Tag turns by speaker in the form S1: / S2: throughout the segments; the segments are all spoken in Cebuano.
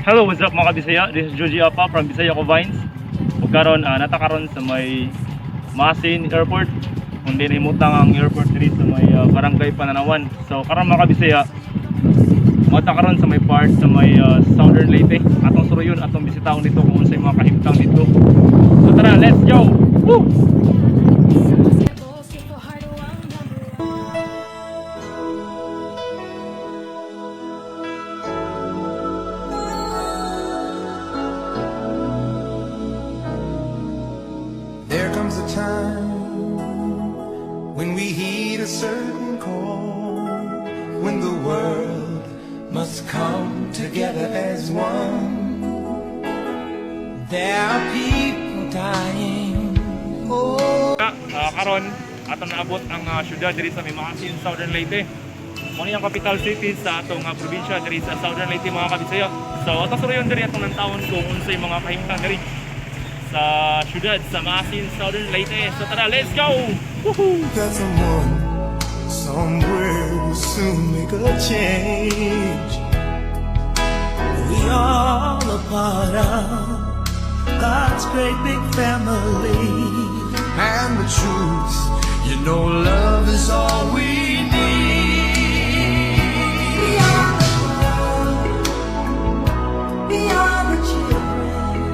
S1: Hello, what's up, mga kabisaya? This is Joji Apa from Bisaya Ko Vines. Ug karon nata karon sa may Maasin Airport. Kung di nahimutang ang airport diri sa may Barangay Pananawan. So karon, mga kabisaya, mata karon sa may part sa may Southern Leyte. Atong suruyon, atong bisitahon dito kung unsay mga kahimtang dito. So tara, let's go! Woo!
S2: There comes a time when we heed a certain call, when the world must come together as one.
S3: There are people dying. Oh.
S1: Karon atong naabot ang syudad diri sa may Maasin, Southern Leyte. Mao ni ang capital city sa atong probinsya diri sa Southern Leyte, mga kabisaya. So atong suruyon diri, atong tawon kung unsay mga kahimtang diri sa syudad sa Maasin, Southern Leyte. So tara, let's go! Woohoo!
S2: That someone somewhere will soon make a change.
S3: We all are part of God's great big family.
S2: And the truth, love is all we need.
S4: We are the world. We are the children.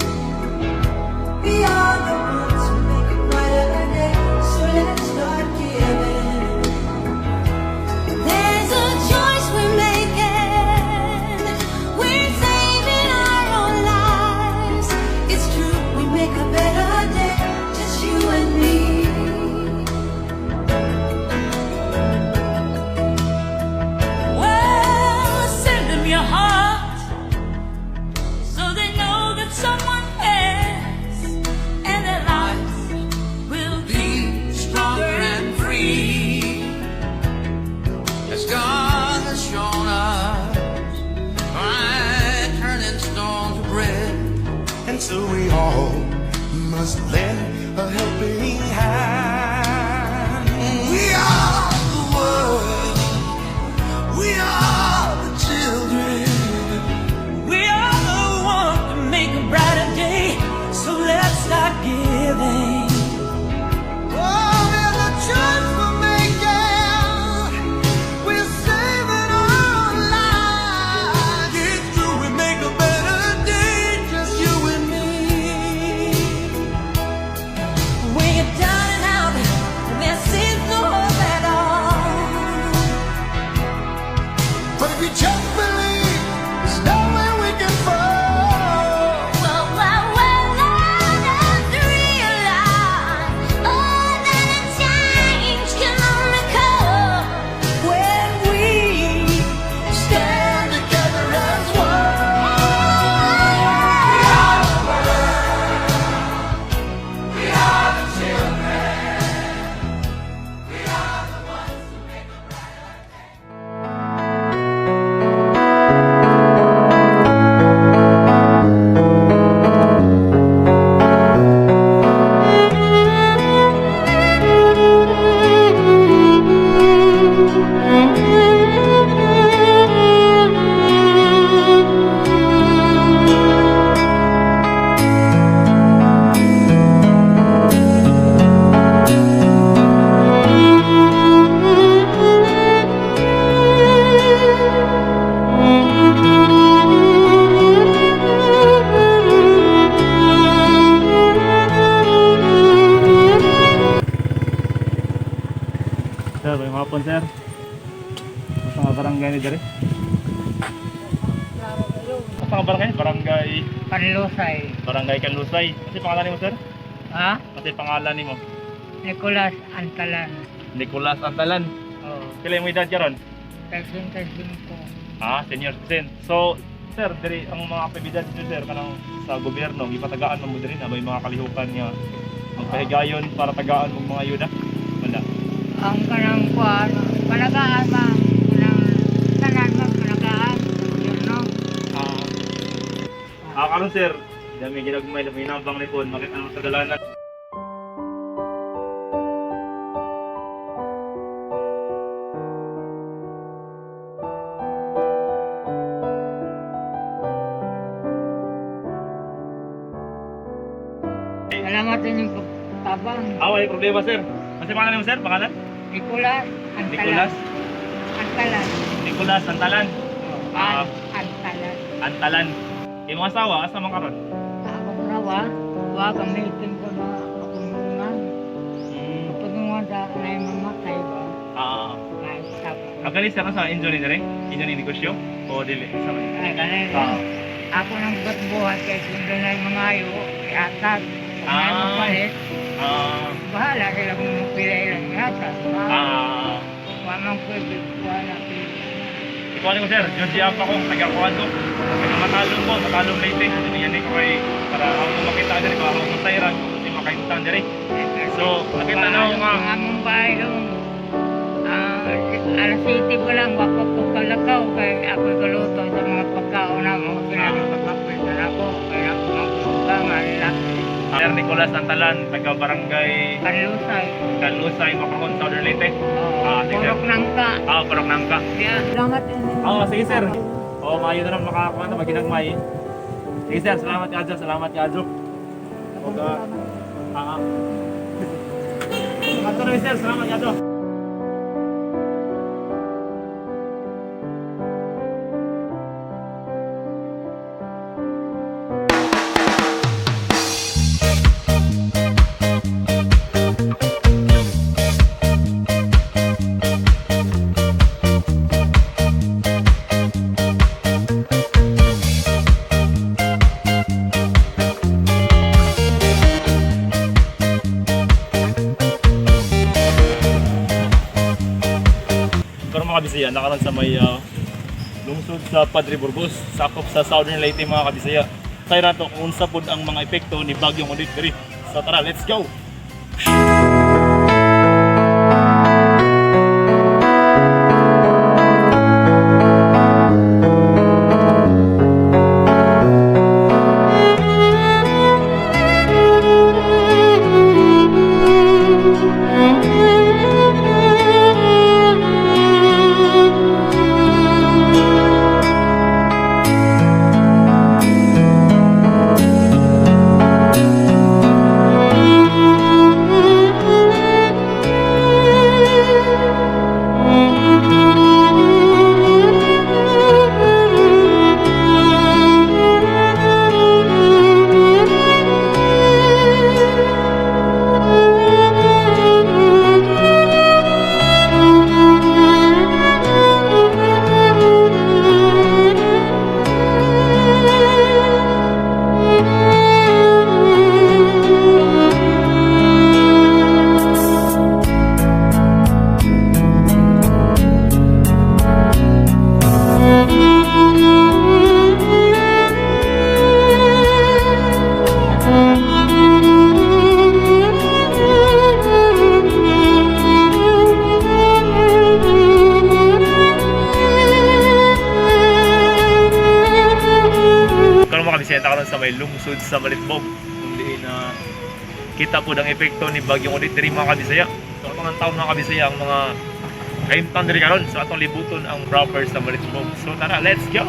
S4: We are the ones who make a brighter day. So let's start giving.
S5: There's a choice we're making. We're saving our own lives.
S4: It's true, we make a better day, just you and me.
S5: Well, send them your heart so they know that someone cares and their lives will be
S2: Be stronger and free. As God has shown us by turning stone to bread. And so we all must lend a helping hand. We are the world. We are the children.
S3: We are the ones to make a brighter day. So let's start giving.
S2: Oh, there's a choice we're making. We're saving our lives. It's true, we make a better day, just you and me.
S5: When you're down and out and there seems no hope at all.
S2: But if you just believe, there's nowhere we can fall.
S5: Well, well, well, let us realize all that a change can only come
S3: when we
S2: Stand together as one. We are the world. We are the children. We are the ones who make a brighter day.
S1: Sir, may hapon, sir. Asa nga barangay ni diri? Asa nga barangay? Barangay
S6: Kanlusay.
S1: Barangay Kanlusay. Kasi pangalan nimo, sir?
S6: Ha?
S1: Kasi pangalan nimo?
S6: Nicolas Antalan.
S1: Nicolas Antalan.
S6: Oh,
S1: Pila mo edad karon?
S6: 35.
S1: Ah, senior citizen. So, sir, diri ang mga aktibidad niyo, sir, kanang sa gobyerno, gipatagaan man mo diri na may mga kalihukan nga magpahigayon para tagaan mong mga ayuda? Wala.
S6: Ang kanang kuan, palagaan ba? Kanang tanan ba palagaan? Gobyerno.
S1: Ah, karon, sir, dami ginagmay na hinabang ni Pon, makita mo sa dalanan.
S6: Salamat sa inyong pagtabang.
S1: Ah, wala problema, sir. Kasi pangalan mo, sir? Pangalan?
S6: Nicolas Antalan.
S1: Nicolas?
S6: Antalan.
S1: Nicolas Antalan. Ah.
S6: Antalan.
S1: Antalan. Imong asawa, asa man karon?
S6: Sa akong rawa, wa gamitin ko na kapunungan. Kapunungan sa na mamatay ba?
S1: Ah,
S6: Ay, tapos.
S1: actually, sir, sa inyo ni dire? Inyo ni negosyo? O dili? Sa man?
S6: Ay, kanay.
S1: Ah.
S6: Ako nang buhat kay kung doon ay mga ayo, ihatag. Kung ay mapalit, bahala sila kung pila ilang ihatag. Wa man pwede, wala pwede.
S1: Ikuha ko, sir, Georgie Apa ko, taga kuhan ko. Taga Matalom ko, Matalom Leyte. Ano yan ko kay para ako makita diri ko ako masayran kung si makaimtan diri. So, nakita na ako nga.
S6: Ang among bahay doon, alas 7 pa lang, wako ko kalakaw kay ako'y galuto sa mga pagkaon na mo. Pinagpapapil na ako, kaya ako magpukangan lang.
S1: Sir Nicolas Antalan, taga Barangay
S6: Kanlusay.
S1: Kanlusay, Macahon, Southern Leyte.
S6: Oo,
S1: Sige.
S6: Purok nangka.
S1: Purok Nangka.
S6: Yeah.
S4: Salamat.
S1: Sige, sir. Oh, maayo na lang makakuha na maginagmay. Sige, sir, salamat kaadyo, salamat kaadyo. Oga. Ato na, sir, salamat kaadyo. Karon, mga kabisaya, nakaron sa may lungsod sa Padre Burgos, sakop sa Southern Leyte, mga kabisaya. Sa rato kung unsa pud ang mga epekto ni Bagyong Odette diri. So tara, let's go. Karon, mga kabisaya, karon sa may lungsod sa Malitbog kung diin na kita po ang epekto ni Bagyong Odette diri, mga kabisaya. So atong ang taon, mga kabisaya, ang mga kahimtang diri karon sa atong libuton ang proper sa Malitbog. So tara, let's go.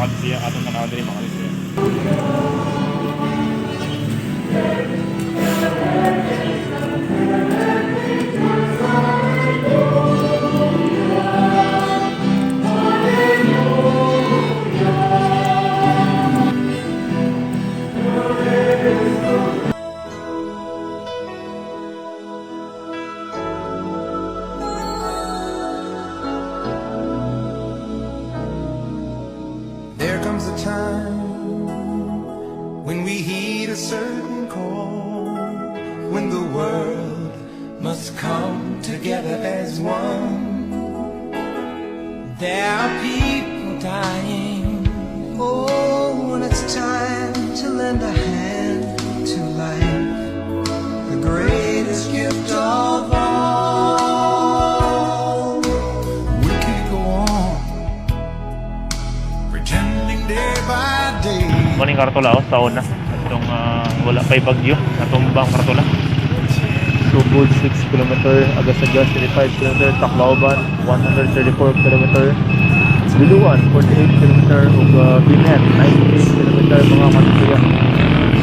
S1: kabisaya, atong tanawon diri, mga kabisaya.
S2: There comes a time when we heed a certain call, when the world must come together as one.
S3: There are people dying.
S2: Oh, when it's time to lend a hand to life, the greatest gift of all. We can't go on pretending day by day.
S1: Maning kartula oh, sa una. Atong wala pa'y bagyo, natumba ang kartula. Sugod 6 km, Agasagas 35 km, Tacloban 134 km, Liloan 48 km, ug Binan 98 km, mga kabisaya.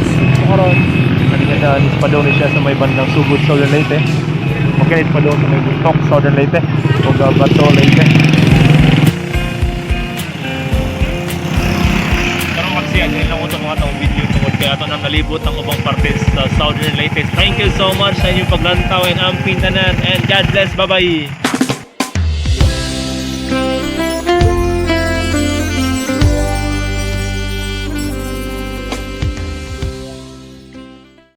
S1: So karon, naningadaan is padong ni siya sa may bandang Sugod, Southern Leyte. Okay, padong sa may Buntok, Southern Leyte, ug Bato, Leyte. Karon kasi yan lang ko mga taong video tungod kay ato nang nalibot ang ubang parte sa Southern Leyte. Thank you so much sa inyong paglantaw and amping tanan and God bless. Bye bye.